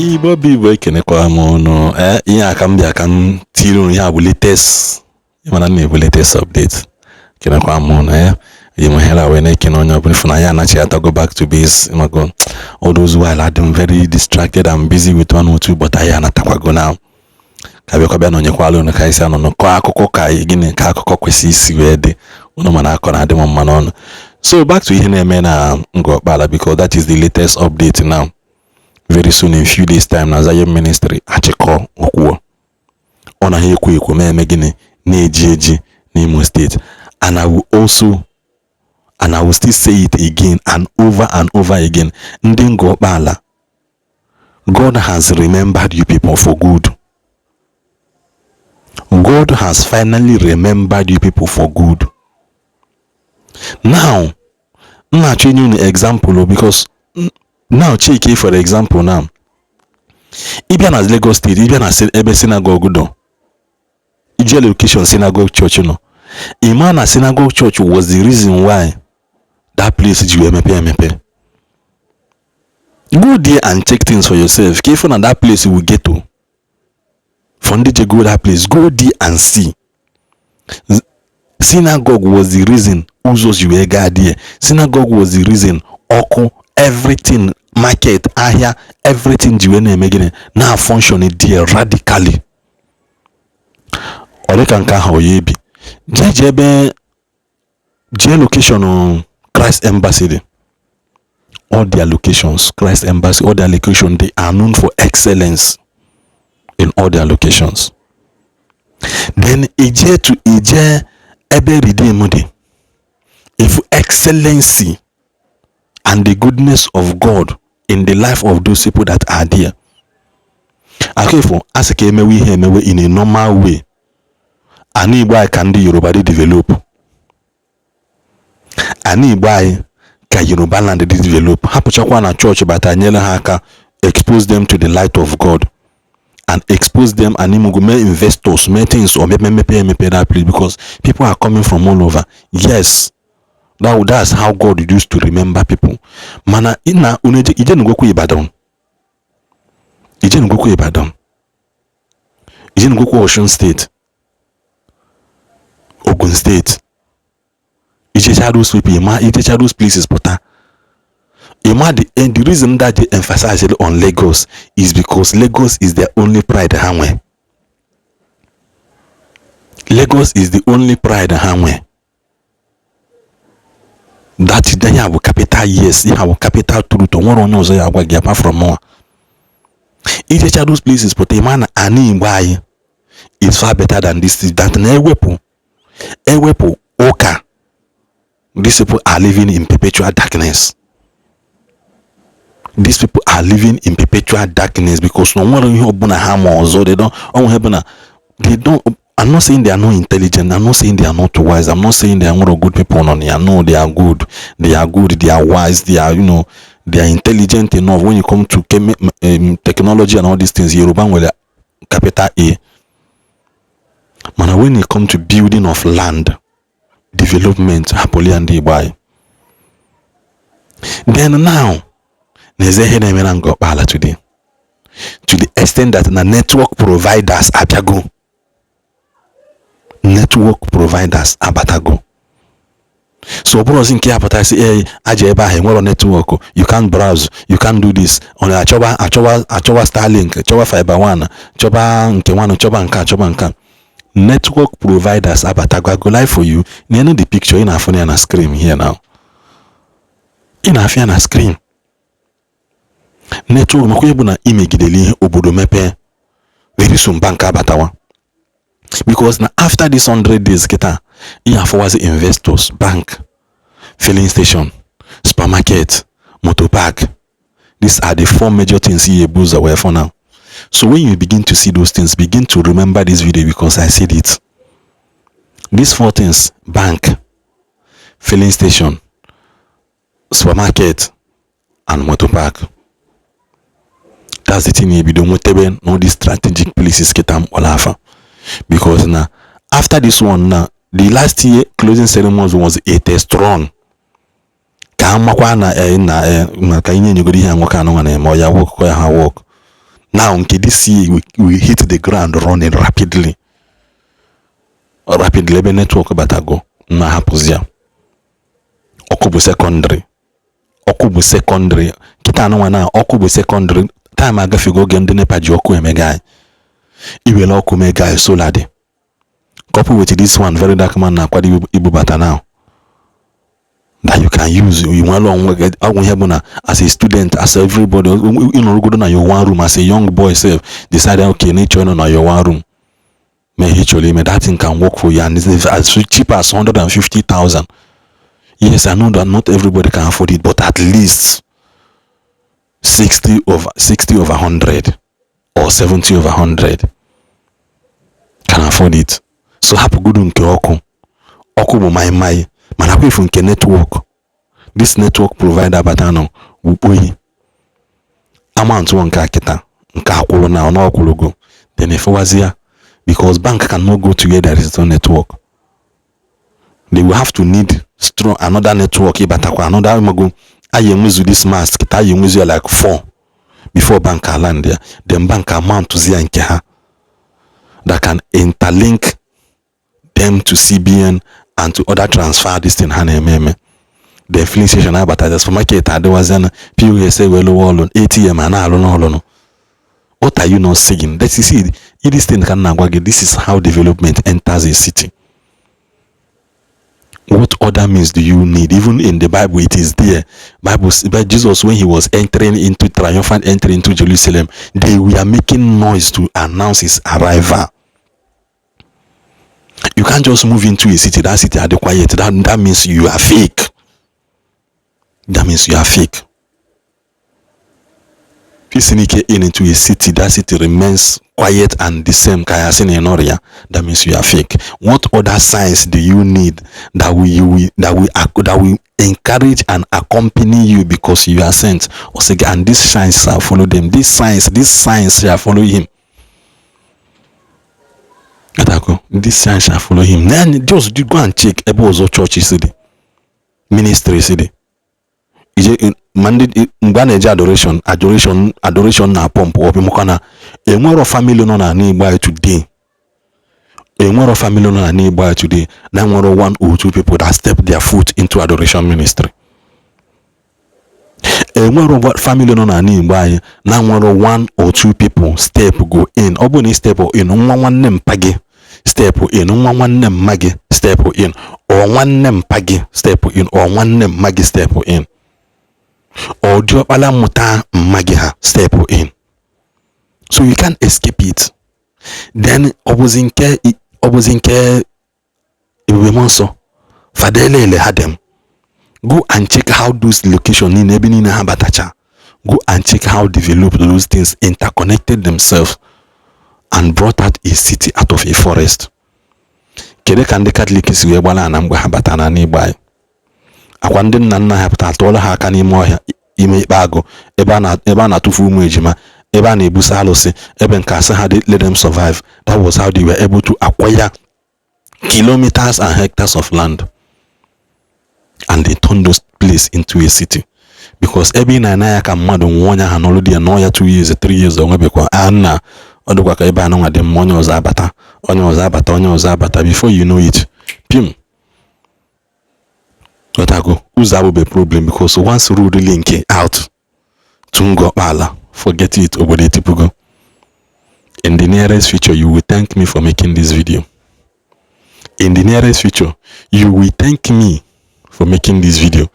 Igbo bụ Igbo, ekenekwa m ụnụ. Ee, ihe a ka m bịa ka m tiri unu. Ihe a bụ latest, mana m na-ebu latest update. Kenekwa m ụnụ. Ee, eji m ohere a wee na-ekene onye ọbụla ịfụ na ya anachi atago back to base. Mago all those while adị m very distracted and busy with one or two, but anyị anatakwago now ka bịakwa bịa nọnyekwala unu ka anyị si anọ nọkọ akụkọ, ka gịnị ka akụkọ kwesịrị isi wee dị unu. Mana akọ na-adị m mma n'ọnụ. So back to ihe na-eme na Ngor Okpala, because that is the latest update now. Very soon, in few days time, na Zion Ministry achịkọ okwuo ọ naghị ekwo ekwo ma eme gịnị na-eji eji n'Imo State. And I will also, and I will still say it again and over and over again, ndị Ngor Okpala, God has remembered you people for good. God has finally remembered you people for good. Now m na-achọ inye unu example, because now check, for example, now ị bịa na Lagos State, ị bịa na ebe synagogue nọ, ije location synagogue church nọ, ị ma na synagogue church was the reason why that place ji wee mepe emepe. Go there and check things for yourself ka ịfụ na that place will get to. For ndị je go that place, go there and see. Synagogue was the reason ụzọ ji wee gaa there. Synagogue was the reason ọkụ, everything, market, ahịa, everything ji wee na-eme gịnị, na function there radically. Ọ dịka nke ahụ ya ebi jee jee ebe jee location Christ Embassy dị. All their locations, Christ Embassy, all their location, they are known for excellence in all their locations. Then ije to ije ebe Redeem dị, if excellency and the goodness of God in the life of those people that are there. Akụfụ a sị ka emewe ihe emewe in a normal way, ana Igbo anyị ka ndị Yoruba dị develop, ana Igbo anyị ka Yoruba land dị develop. Hapụchakwa na chọọchị bata nyere ha aka, expose them to the light of God and expose them and imugo mee investors, mee things or mepe mepe emepe that place, because people are coming from all over. Yes, that's how God used to remember people. Mana na unu ijenugokwa Ibadan, ijenugokwa Ibadan, ijenugokwa Osun State, Ogun State, ijecha those people, ịma ijecha those places pụta, ịma the reason that they emphasize on Lagos is because Lagos is their only pride ha nwe. Lagos is the only pride ha nwe. That ya bụ capital. Yes, ya bụ capital truth. O nwere onye ọzọ ya agwa gị apart from mụnwa. Ijecha those places pụta, ịma na ana Igbo anyị is far better than this, that na ewepụ ewepụ ụka, these people are living in perpetual darkness. These people are living in perpetual darkness because na nwere ihe ọbụla ha ma ọzọ. They don't onwe ebe na they don't. I'm not saying they are not intelligent. I'm not saying they are not wise. I'm not saying they are not good people on ya. No, they are good. They are good. They are wise. They are, you know, they are intelligent enough when you come to technology and all these things. Yoruba nwere capital A. Mana when it come to building of land, development, hapụli ya ndị Igbo anyị. Then now, na-eze ihe na-eme na Ngor Okpala today, to the extent that na network providers abịago, network providers abatago. So ọ bụrụzi nke ya pụtara sị ee, aja ebe ahụ enwero network, you can't browse, you can't do this. Ọ na-achọba achọba achọba Starlink, chọba Fiber One, chọba nke nwanụ, chọba nke a, chọba nke a. Network providers abatago. I go live for you. Nenu the picture ị na-afụ ya na screen here now. Ị na-afụ ya na screen. Network makwa ịbụ na imegidele ihe obodo mepee, very soon bank abatawa, because na after this 100 days kịta, ihe afọwazi investors, bank, filling station, supermarket, motor park. These are the four major things ihe ebu ụzọ wee for now. So when you begin to see those things, begin to remember this video, because I said it. These four things: bank, filling station, supermarket and motor park. That's the thing ebido nwetebe n'all these strategic places kịta mkpọrọ afa, because na after this one na the last year closing ceremonies was a test run ka amakwa na na maka ihe enyegoro ihe a nwoke anụnwa na-eme ọ ya work ya ha work. Now nke this year we hit the ground running rapidly rapidly. Ebe network batago na hapụzi ya, ọkụ bụ secondary, ọkụ bụ secondary. Kịta anụnwa na ọkụ bụ secondary. Time agafego oge ndị NEPA ji ọkụ emega anyị. Iwere ọkụ mega anyị, solar dị. Couple with this one Very Dark Man na-akwado ibubata now that you can use, you nwere onwe gị. Ọgwụ ihe bụ na as a student, as everybody ịnọrọgodo na your one room, as a young boy sef, decide, okay, na ịchọ ịnọ na your one room mee ihe ị chọrọ ime, that thing can work for you and it's as cheap as 150,000. Yes, I know that not everybody can afford it, but at least 60 over 60 over 100 or 70 over 100 can afford it. So hapụgodu nke ọkụ, ọkụ bụ maịmaị, mana kwa ifu nke network, this network provider bata nọ wukpoyi amount nke a kịta nke akwụrụ na ọ ọkwụrụgo, then efewazi ya, because bank cannot go to where there is no network. They will have to need strong another network ịbatakwa another mago. Anyị enwezu this mast kịta, anyị enwezu ya like four before bank land ya, then bank amount ya nke ha that can interlink them to CBN and to other transfer this thing ha na-eme eme. The filling station abatazi, supermarket adịwazịana, POS eweluwa ọlụ, ATM a na-alụ n'ọlụnụ. What are you not seeing? That you see this thing ka m na-agwa gị, this is how development enters a city. What other means do you need? Even in the Bible it is there. Bible, but Jesus, when he was entering into triumphant entry into Jerusalem, they were making noise to announce his arrival. You can't just move into a city, that city are quiet. That means you are fake. That means you are fake. If you sneak in into a city, that city remains quiet and the same ka ya sị na ị ya, that means you are fake. What other signs do you need that will you will that will that will encourage and accompany you because you are sent? Or say, and these signs shall follow them. These signs shall follow him. Atako, this sign shall follow him. Then just go and check ebe ọzọ chọọchị si dị, ministry si dị. Ije ma ndị mgbe a na-eje adoration, adoration, adoration na pump up, maka na enwero family nọ n'ala Igbo anyị today, enwero family nọ n'ala Igbo anyị today na enwero one or two people that step their foot into adoration ministry. Enwero family nọ n'ala Igbo anyị na nwere one or two people step go in. Ọ bụrụ na ị step in, nwa nwanne mpa gị step in, nwa nwanne mma gị step in, ọ nwanne mpa gị step in, ọ nwanne mma gị step in, ọ diọkpala mmụta mma gị ha step in, so you can't escape it. Then ọ bụzi nke Ebube Mmụọ Nsọ fadelele ha dem. Go and check how those location niile, ebe niile ha batacha. Go and check how developed those things interconnected themselves and brought out a city out of a forest. Kedu ka ndị Katọlik si wee gbara ana mgbe ha bata n'ala Igbo anyị? Akwa ndị nna nna ha pụta tụọrọ ha aka n'ime ọhịa, ime ikpe agụ, ebe a na-atụfu ụmụ ejima, ebe a na-ebusa alụsị, ebe nke asị ha let them survive. That was how they were able to acquire kilometers and hectares of land, and they turned those place into a city, because ebe ị na-ana ya ka mmadụ nwụọ, onye ahụ n'ọlụ di ya nọọ ya 2 years, 3 years, o nwebekwa a na ọ dịkwa ka ebe a nụnwa dị mma. Onye ọzọ abata, onye ọzọ abata, onye ọzọ abata, before you know it, pim ghọtago. Ụzọ abụbe problem, because once road link out to Ngọkpala, forget it, obodo etipugo. In the nearest future, you will thank me for making this video. In the nearest future, you will thank me for making this video,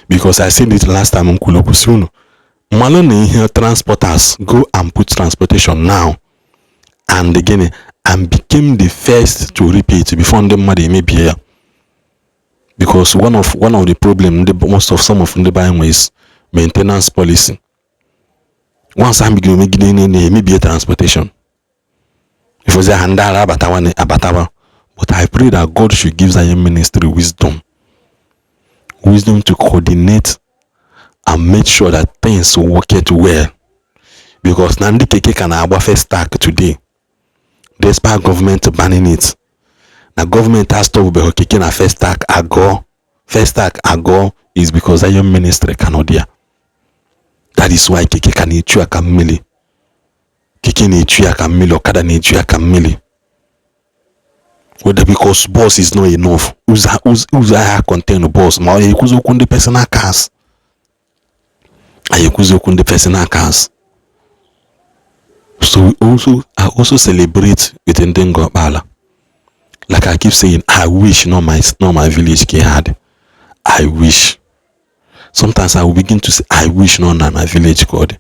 because I said it last time m kwuru okwu si unu mmalụ na ihe transporters, go and put transportation now and again and became the first to repeat before ndị mmadụ emebie ya, because one of the problem ndị most of some of ndị be anyị nwe is maintenance policy. Once ha megide megide na-emebie transportation, ifozi ha ndị ara abatawa abatawa. But I pray that God should give Zion Ministry wisdom, wisdom to coordinate and make sure that things work it well, because na ndị keke ka na-agba Festac today despite government banning it. Na gọọmenti astọpụbeghị keke na Festac agụọ, Festac agụọ, is because Zion Ministry ka nọ there. That is why keke ka na-echu aka mmiri. Keke na-echu ya ka mmiri, ọkada na-echu ya ka mmiri, whether because bus is not enough. Ụzọ ahịa contain bus, ma ọ ekwuzi okwu ndị personal cars, anyị ekwuzi okwu ndị personal cars. So we also, I also celebrate with ndị Ngor Okpala. Like I keep saying, I wish not my village ka had. I wish, sometimes I will begin to say, "I wish not na my village ka ọ dị."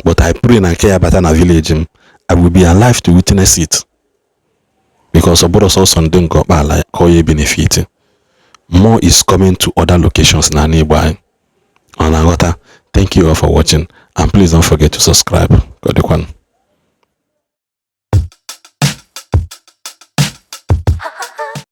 But I pray na nke ya bata na village m, I will be alive to witness it, because ọ bụrụ sọsọ ndị Ngor Okpala ka ọ ya benefit, more is coming to other locations na Igbo anyị. Ọ na-aghọta. Thank you all for watching, and please don't forget to subscribe. Ka ọ dịkwanụ.